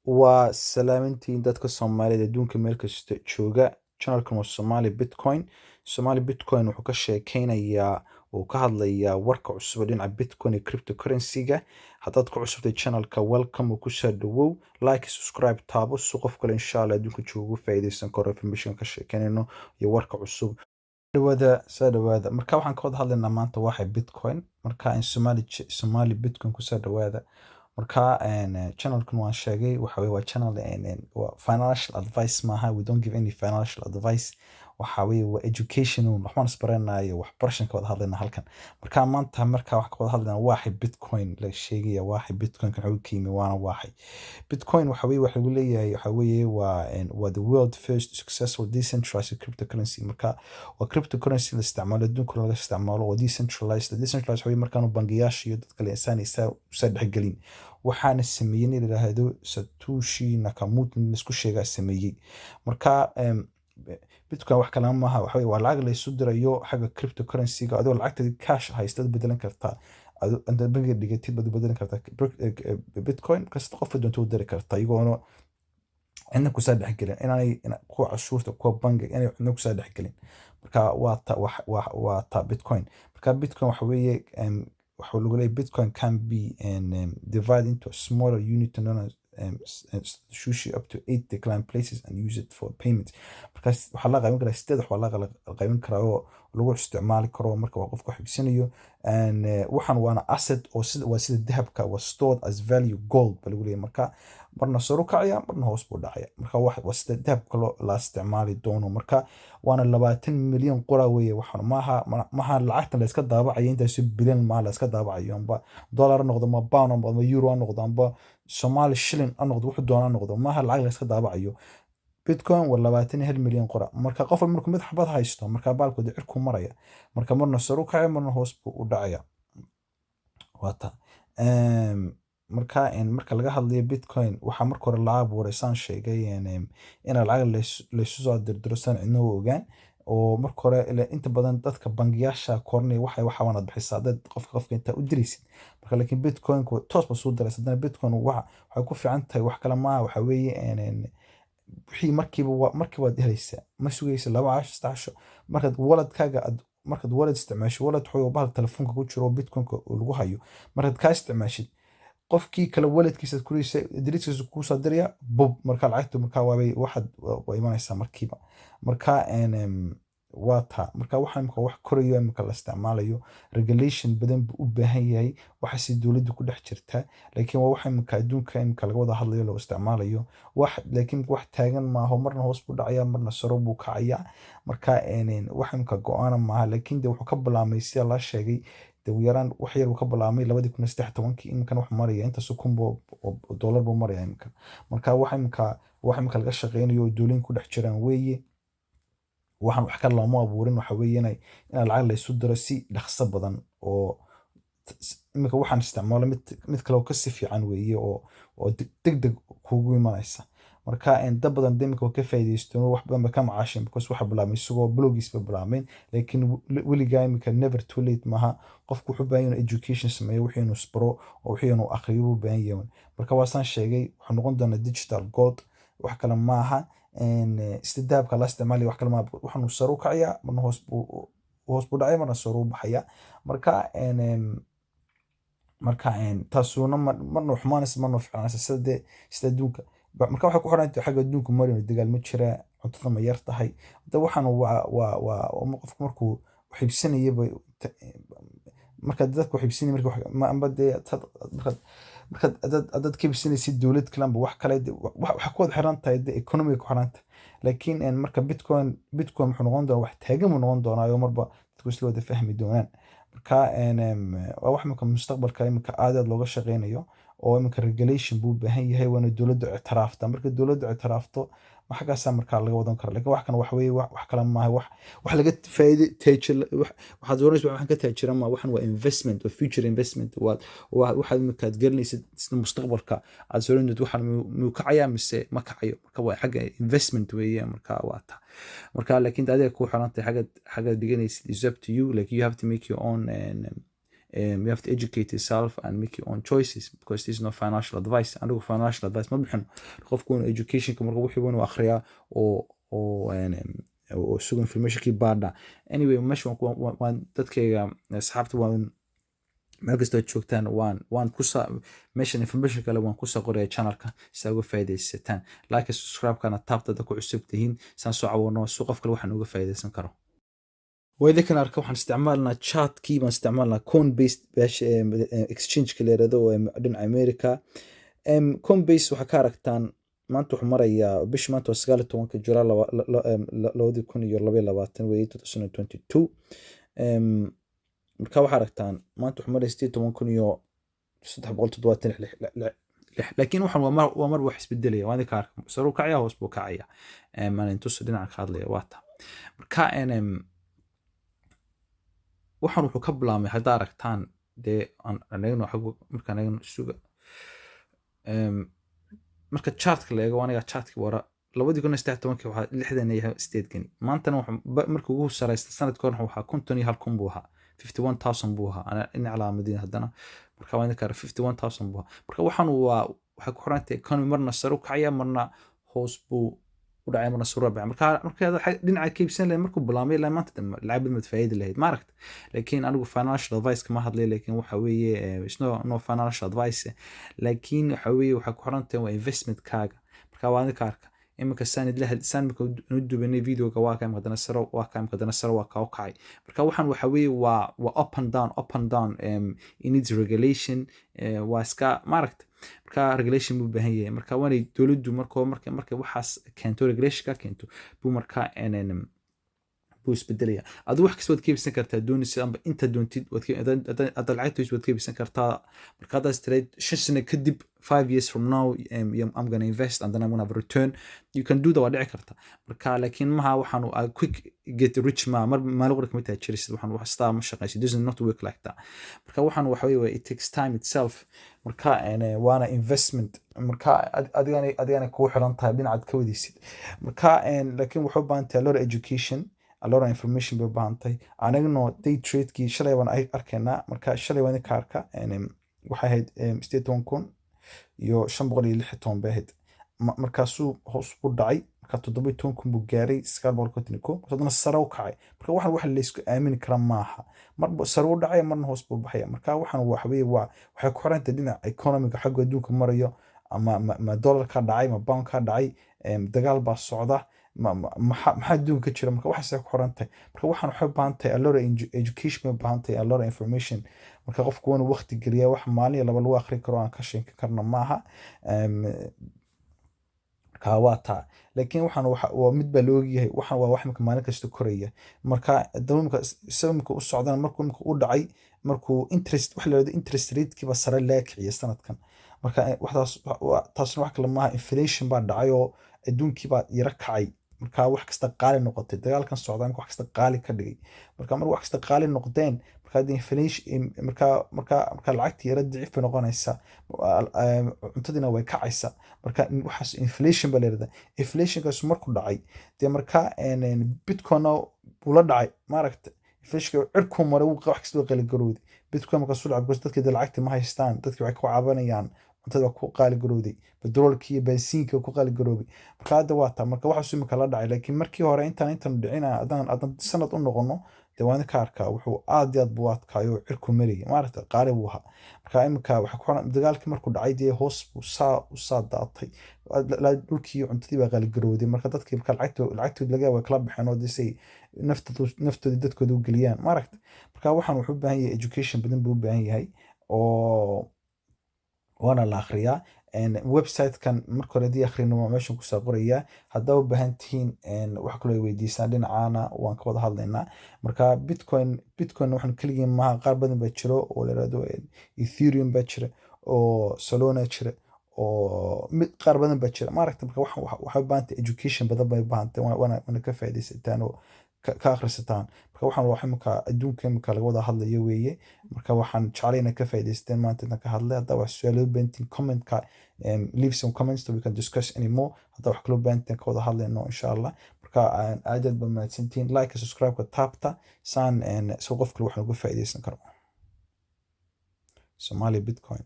Waa salaamantiin dadka Soomaalida adduunka meel kasta jooga. Channelkan waa Somali Bitcoin. Somali Bitcoin wuxuu ka sheekeynayaa oo ka hadlayaa warka cusub ee dhinaca Bitcoin iyo cryptocurrency-ga. Haddaad ku cusubtay channelka, welcome oo kusoo dhawow. Like, subscribe taabo si qof kale insha Allah adduunka jooga uga faa'iidaysan karo information ka sheekeynayno iyo warka cusub. Dhawaada, soo dhawaada. Marka waxaan ka wada hadlaynaa maanta waxay Bitcoin. Marka in Somali Bitcoin kusoo dhawaada. Marka channelkan waan sheegay, waxa weeye waa channel waa financial advice maaha. We don't give any financial advice. Waxa weeye waa educational, waxbaan isbaranayo, waxbarashan ka wada hadlaynaa halkan. Marka maanta marka wax ka wada hadlaynaa waxay Bitcoin la sheegaya, waxay Bitcoin kan wuxuu ka yimi, waana waxay Bitcoin. Waxa weeye waxa lagu leeyahay waxa weeye waa the world first successful decentralized cryptocurrency. Marka waa cryptocurrency la isticmaalo, adduunka laga isticmaalo, oo decentralized. Decentralized waxa weeye markaanu bangiyaasha iyo dad kale insaan isaa usa dhexgelin. Waxaana sameeyey nin la yidhaahdo Satoshi Nakamoto, nin isku sheegaa sameeyey. Marka Bitcoin wax kale maaha, waxa weeye waa lacag la isu dirayo xagga cryptocurrency-ga. Adoo lacagta cash haysta bedelan kartaa, adoo intaad bangiga dhigatid baad u bedelan kartaa Bitcoin kasta, qofka doonto u diri kartaa, iyagoona cidna kusaa dhexgelin, inaanay kuwa cashuurta, kuwa bangiga, inay cidna kusaa dhexgelin. Marka waa ta Bitcoin. Marka Bitcoin waxa weeye waxa lagu leeyahay Bitcoin can be divided into a smaller unit known as satoshi up to eight decimal places and use it for payment. Markaas waxaa la qaybin karaa sideed wax baa la qaybin karaa oo lagu isticmaali karo. Marka waa qofka wax iibsanayo. And waxaan waana asset oo sida waa sida dahabka, waa stored as value gold ba lagu leeyahay. Marka marna sare u kacaya, marna hoos buu dhacaya. Marka wax waa sida dahabka loo la isticmaali doono. Marka waana 20 milyan qura weeye. Waxaan maaha lacagtan la iska daabacayo, intaas bilyan maaha la iska daabacayo, amba dollar ha noqdo, ma pound ha noqdo, ma euro ha noqdo, amba Somali shilling ha noqdo, wuxuu doona ha noqdo, maaha lacag la iska daabacayo. Bitcoin waa 21 milyan qora. Marka qof walba markuu mid xabad haysto, marka baalkooda cirku maraya. Marka marna sare u kacaya, marna hoos buu u dhacaya. Waa ta marka marka laga hadlayo Bitcoin, waxaa marka hore la abuuray, saan sheegay, ina lacag laysu soo dirdiro saan cidna u ogaan. Oo marka hore ila inta badan dadka bangiyaasha koranaya waxay waxa waanaad bixisaa dad qofka intaa u diraysid. Marka laakiin Bitcoin toos ba soo diraysa. Haddana Bitcoin waxay ku fiican tahay wax kale maaha, waxa weeye wixii markiiba waa markiiba waad helaysaa, ma sugaysa 2 casho, 3 casho. Markaad walletkaaga aad markaad wallet isticmaasho, wallet wuxuu bahal telefoonka ku jiro oo Bitcoinka lagu hayo. Markaad kaa isticmaashid, qofkii kale walletkiisa kuriisa addresskiisa kuu soo diraya bub. Marka lacagtu marka waabay waxaad waa imanaysaa markiiba. Marka waa taa. Marka waxa imika wax korayo, imika la isticmaalayo, regulation badan buu u baahan yahay, waxaase dowladda ku dhex jirta. Laakiin waa waxa imika adduunka imika laga wada hadlayo, loo isticmaalayo wax. Laakiin wax taagan maaho, marna hoos buu dhacaya, marna sare buu kacaya. Marka wax imika go-aana maaha. Laakiin de wuxuu ka bilaabmay, sida la sheegay, de ugu yaraan wax yar buu ka bilaabmay 2013-kii. Iminkana wuxuu maraya intaas kun oo dollar buu maraya imika. Marka wax imika laga shaqeynayo oo dowlooyin ku dhex jiraan weeye. Waxaan wax kale looma abuurin, waxa weeye inay lacag la isu diro si dhaqso badan. Oo imika waxaan isticmaalo mid kale oo kasii fiican weeye oo deg deg kugu imanaysa. Marka dad badan de imika waa ka faa'iidaysteen oo wax badan ba ka macaasheen, because waxa bilaabmay isagoo bilowgiis ba bilaabmeen. Laakiin weligaa imika never too late maaha. Qofku wuxuu u baahan yahay inuu education sameeyo, wixii inuu isbaro oo wixii inuu akhriyo buu u baahan yahay. Marka waa saan sheegay, wuxuu noqon doonaa digital gold, wax kale maaha. Sida dahabka la isticmaalayo, wax kale maaha. Waxaanu sare u kacayaa, marna hoos buu dhacaya, marna sare u baxaya. Marka marka taasuna marna xumaanaysa, marna fiicnaanaysa, sida dee sida adduunka. Marka waxay ku xiran tahay xagga adduunka marina, dagaal ma jira, cuntada ma yar tahay. Hadda waxaan waa qofku markuu wax iibsanayaba, marka dadka wax iibsanaya, marka amba dee markaad haddaad ka iibsanaysid dowlad kale amba wax kale, waxay ku wada xiran tahay dee economy ku xiran tahay. Laakiin marka Bitcoin wuxuu noqon doonaa wax taagan buu noqon doonaa oo marba dadku isla wada fahmi doonaan. Marka waa wax imika mustaqbalka imika aad aad looga shaqeynayo oo imika regulation buu u baahan yahay, waana dowladdu ictiraafta. Marka dowladdu ictiraafto, ma xaggaasaa markaa laga wadan kara. Laakiin wax kan wax weeye, wax kale maaha, wax laga faa'iido taajir waxaad oranaysa waxaan ka taajira ma. Waxan waa investment, waa future investment. Waa waxaad imika aad gelinaysid sida mustaqbalka aad soo oran waxaan miyuu kacayaa mise ma kacayo. Marka waa xagga investment weeye. Marka waa ta. Marka laakiin adiga ku xiran tahay xagga dhiganaysid, is up to you. Like, you have to make your own. You have to educate yourself and make your own choices, because this is not financial advice. Anigu financial advice ma bixino. Qofku inuu educationka marka wixii inuu akhriyaa oo isagu informationkii baadha. Anyway, meesha waan dadkayga asxaabta, waan meel kastoo aad joogtaan, waan kusa meeshan information kale waan kusoo qoraya channelka si aad uga faa'iidaysataan. Like, subscribe-kana taabtada ku cusub tihiin, saan soo cawano si qof kale waxaan uga faa'iidaysan karo. Waa idinkan arka, waxaan isticmaalnaa chartkii baan isticmaalnaa Coinbase exchange-ka la yirahdo oo dhinaca America. Coinbase waxaa ka aragtaan maanta wuxuu marayaa, bisha maanta waa 19-ka July 2022 weeye, 2022. Marka waxaa aragtaan maanta wuxuu maraya 18,376, laakiin waxan waa mar wax isbedelaya. Waa idinka arka, sare u kacaya, hoos buu kacaya. Maalin tusa dhinaca ka hadlaya waa ta. Marka waxan wuxuu ka bilaabmay, haddaa aragtaan dee, aan eegno xaggu markaan eegno, suga. Marka chartka la eego, aniga chartka wara 2013-kii waxaa 68 geni. Maantana wuxuu markii ugu sareysta sanadka hore waxaa 51,000 buu ahaa, 51,000 buu ahaa. Ana in calaamadin haddana. Marka waa idinka 51,000 buu ahaa. Marka waxaan waa waxay ku xiran tahay economy, marna sare u kacaya, marna hoos buu u dhacaya, marna sare u dhacaya. Marka aad dhinaca ka iibsan lahayd markuu bilaabmay ilaa maanta dambe lacag badan baad faa'iidi lahayd, ma aragta? Laakiin anigu financial advice kama hadlay, laakiin waxa weeye it's no financial advice, laakiin waxa weeye waxay ku xiran tahay waa investment-kaaga. Marka waa idinka arka iminka saan idla saan imika inu dubanay videoga, waa ka imika haddana sare, waa ka imika haddana sare waa ka u kacay. Marka waxaan waxa weeye waa up and down, up and down. It needs regulation. Waa iska, maaragta, marka regulation buu u baahan yahay. Marka waanay dowladdu markoo marka markay waxaas keento, regulation ka keento buu marka buu isbedelaya. Adigu wax kasta waad ka iibsan kartaa doonaysid amba inta doontid haddaad lacagta waad ka iibsan kartaa. Marka haddaad tirayd 5 sano kadib, 5 years from now, yeah, I'm gonna invest and then I'm gonna have a return, you can do that, waa dhici karta. Marka laakiin maha waxaan quick get rich ma mar maalin qura kama taajirisid. Waxaan wax sidaa ma shaqaysid, does not work like that. Marka waxaan waxa weeye it takes time itself. Marka waana investment. Marka adigana kugu xiran tahay dhinacaad ka wadaysid. Marka laakiin waxay u baahan tahay a lot of education, a lot of information bay u baahan tahay. Anagno day tradekii shalay baan arkaynaa. Marka shalay waan idinka arka, waxay ahayd 18,516 bay ahayd. Markaasuu hoos u dhacay, marka 17,000 buu gaaray, 951, haddana sare u kacay. Marka waxan wax laysku aamini kara maaha, marba sare u dhacaya, marna hoos buu baxaya. Marka waxan waxa weeye waa waxay ku xiran tahay dhinaca economiga xagga adduunka marayo, ama ma dollarka dhacay, ma poundka dhacay, dagaal baa socda, maxaa adduunka ka jira. Marka waxaasay ku xiran tahay. Marka waxaan waxay u baahan tahay a lot of education bay u baahan tahay, a lot of information. Marka qofku waa inuu waqti geliyaa. Wax maalin iyo laba lagu akhri karo aan ka sheekin karno maaha. Marka waa taa. Laakiin waxaan waa mid baa la ogyahay, waxaan waa wax imika maalin kasta koraya. Marka haddaba imika isaga imika u socdana, markuu imika u dhacay, markuu interest waxa la yidhahdo interest rate-kii baa sare laga kiciyay sanadkan. Marka waxdaas taasna wax kale maaha, inflation baa dhacay oo adduunkii baa yara kacay. Marka wax kasta qaali noqotay, dagaalkan socda imika wax kasta qaali ka dhigay. Marka mar wax kasta qaali noqdeen, marka haddii inflation, marka lacagtii yara daciif bay noqonaysaa, cuntadiina way kacaysaa. Marka waxaas inflation baa la yidhahdaa. Inflationkaas markuu dhacay dee, marka bitcoinna wuu la dhacay, maaragta, inflationka cirkuu maray, wax kasta waa qaali garowday. Bitcoin markaasuu dhacay because dadkii dee lacagtii ma haystaan, dadkii waxay ku cabanayaan cuntada waa ku qaali garowday, batroolkii iyo bensiinka waa ku qaali garoobay. Marka hadda waa taa. Marka waxaas imika la dhacay, laakiin markii hore intaan dhicin, haddaan sanad u noqono dee, waan idinka arkaa, wuxuu aad iyo aad buu u adkaayo oo cirku marayay, maaragta, qaali buu ahaa. Marka imika waxa ku xiran dagaalkii markuu dhacay dee, hoos buu saa u saa daatay. Dhulkii iyo cuntadii baa qaali garowday. Marka dadkii marka lacagtoodi laga yaabo way kala baxeen oo dee say naftoodii dadkooda u geliyaan, maaragta. Marka waxaan wuxuu u baahan yahay education badan buu u baahan yahay oo waana la akhriyaa. Website-kan marka hore haddii akhrino waa meeshan kusoo qorayaa. Haddaa u baahan tihiin wax kaloo ay weydiisaan, dhinacaana waan ka wada hadlaynaa. Marka bitcoin waxaan keligii maaha, qaar badan baa jiro oo la yirahdo Ethereum baa jira oo Solana jira oo mid qaar badan baa jira, maaragta. Marka waxaan waxay u baahan tahay education badan bay u baahan tahay, waana ka faa'iidaysataan oo ka akhrisataan. Marka waxaan waa wax imika adduunka imika laga wada hadlayo weeye. Marka waxaan jeclay inaad ka faa'iidaysteen maanta intaan ka hadlay. Haddaa wax su'aalo u baahantiin, commentka leave some comments so we can discuss any more. Haddaa wax kaloo baahantiin, ka wada hadlayno insha Allah. Marka aad aad baa mahadsantihiin. Like, subscribe-ka taabta saan si qof kale wax uga faa'iidaysan karo. Somali Bitcoin.